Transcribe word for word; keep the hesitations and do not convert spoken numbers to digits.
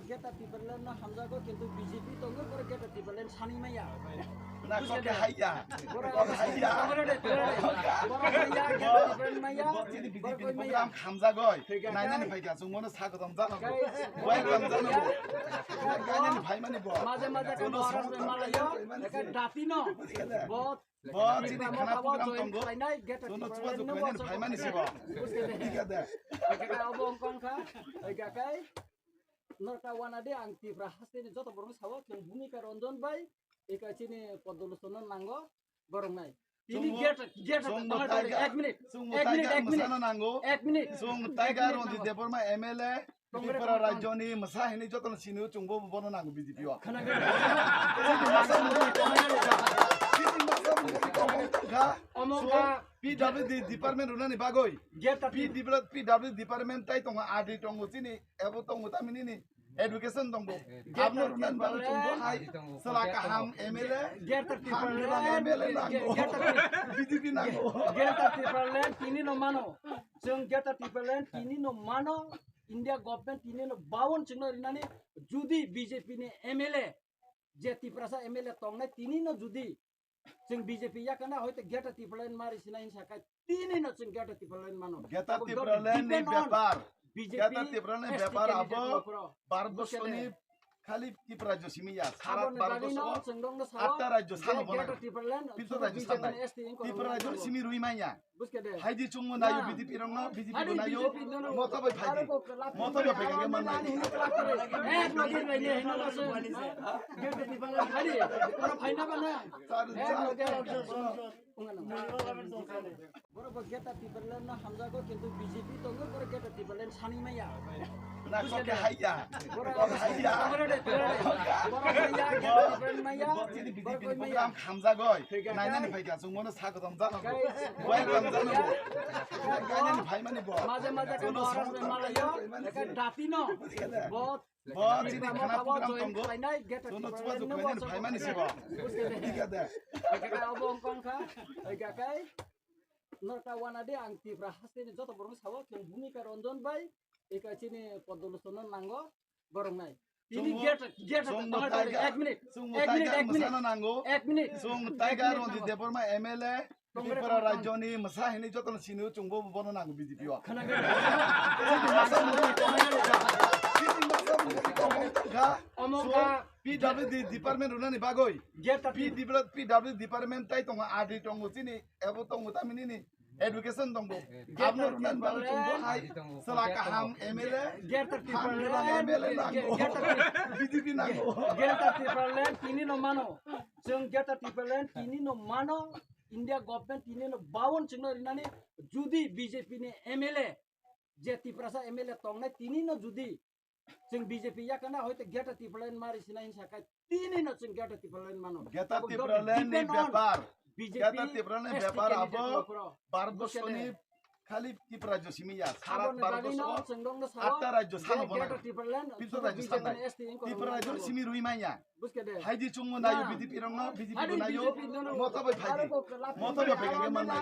Greater Tipraland no hamjago, kintu B J P tongo, borok Greater Tipraland sani maya. Na, kok haiya. Borok haiya. Borok haiya, Greater Tipraland maya. Borok haiya. Borok maya. Hamjagoi. Nainani phaikha, chwng mono sagodom jano. Welcome jano. Nainani phaimani bo. Maje maje khe Maharaj bai malayo. Eka dati no. Bo chini khana program tongo. Jono chuba jukhainani phaimani sibo. Eka obo wngkha. Eka kai. Norta wana de ang Tipra hasteni joto borok sao, chwng Bhumika Ranjan bai, eka chini Podolochon no nango, borok nai. Tini gate, gate, ek minute, ek minute, ek minute, ek minute. Chwng Tiger Ranjit Debbarma M L A, Tripura rajyoni mwsa hini joto no sini chwng bo bono nango B J P o. Omo ka P W D department runani bagoi. P W D department tai tongo, R D tongo chini. Ebo tongo tamini ni education tongo. Abno runan bagwi chwng bo hai sela kaham M L A, Greater Tipraland, M L A nango. B J P nango. Greater Tipraland tini no mano. Chwng Greater Tipraland tini no mano. India government tini no bawon chwngno rinani judi B J P ni M L A je Tiprasa M L A tongnai tini no judi Chwng B J P yakana hoite Greater Tipraland mari sinai hinsa kai tini no chwng Greater Tipraland mano. Greater Tipraland ni bepar. Greater Tipraland ni bepar abo Bharat Borshoni khali Tripura rajyo simi ya. Sara Bharat Borshoni atta rajyo sano bono. Pinto rajyo sanai. Tripura rajyo simi rui manya. Haidi chwngno nayo B J P rokno, B J P bo nayo. Moto bai phaidi. Moto bai phaidi ke manna. Borok bo Greater Tipraland no hamjago, kintu B J P tongo, borok Greater Tipraland sani maya. Na kok haiya. Borok haiya. Borok haiya, Greater Tipraland maya. Borok maya. Hamjagoi. Nainani phaikha, chwng mono sagodom jano. Welcome jano. Nainani phaimani bo. Maje maje khe Maharaj bai malayo. Eka dati no. Bo Bo chini khana program tongo. Jono chuba jukhainani phaimani sibo. Thik ase. Eka obo wngkha. Eka kai. Norta wana de ang Tipra hasteni joto borok sao, chwng Bhumika Ranjan bai. Eka chini Podolochon no nango. Borok nai. Tini gate, gate, ek minute. Ek minute, ek minute. Ek minute. Chwng Tiger Ranjit Debbarma M L A. Tripura rajyoni mwsa hini jotono sini chwng bo bono nango B J P o. P W D department runani bagoi. P W D department tai tongo, R D tongo chini, ebo tongo tamini ni education tongo. Abno runani bagoi chwng bo hai sela kaham M L A. Greater Tipraland, M L A nango. B J P nango. Greater Tipraland tini no mano. Chwng Greater Tipraland tini no mano. India government tini no bawon chwngno rinani judi B J P ni M L A je Tiprasa M L A tongnai tini no judi chwng B J P yakana hoite Greater Tipraland mari sinai hinsa kai tini no chwng Greater Tipraland mano. Greater Tipraland ni bepar. Greater Tipraland ni bepar abo Bharat Borshoni khali Tripura rajyo simi ya, sara Bharat Borshoni atta rajyo sano bono. Pinto rajyo sanai. Tripura rajyo simi rui manya. Haidi chwngno nayo B J P rokno, B J P bo nayo. Moto bai phaidi. Moto bai phaidi ke manna.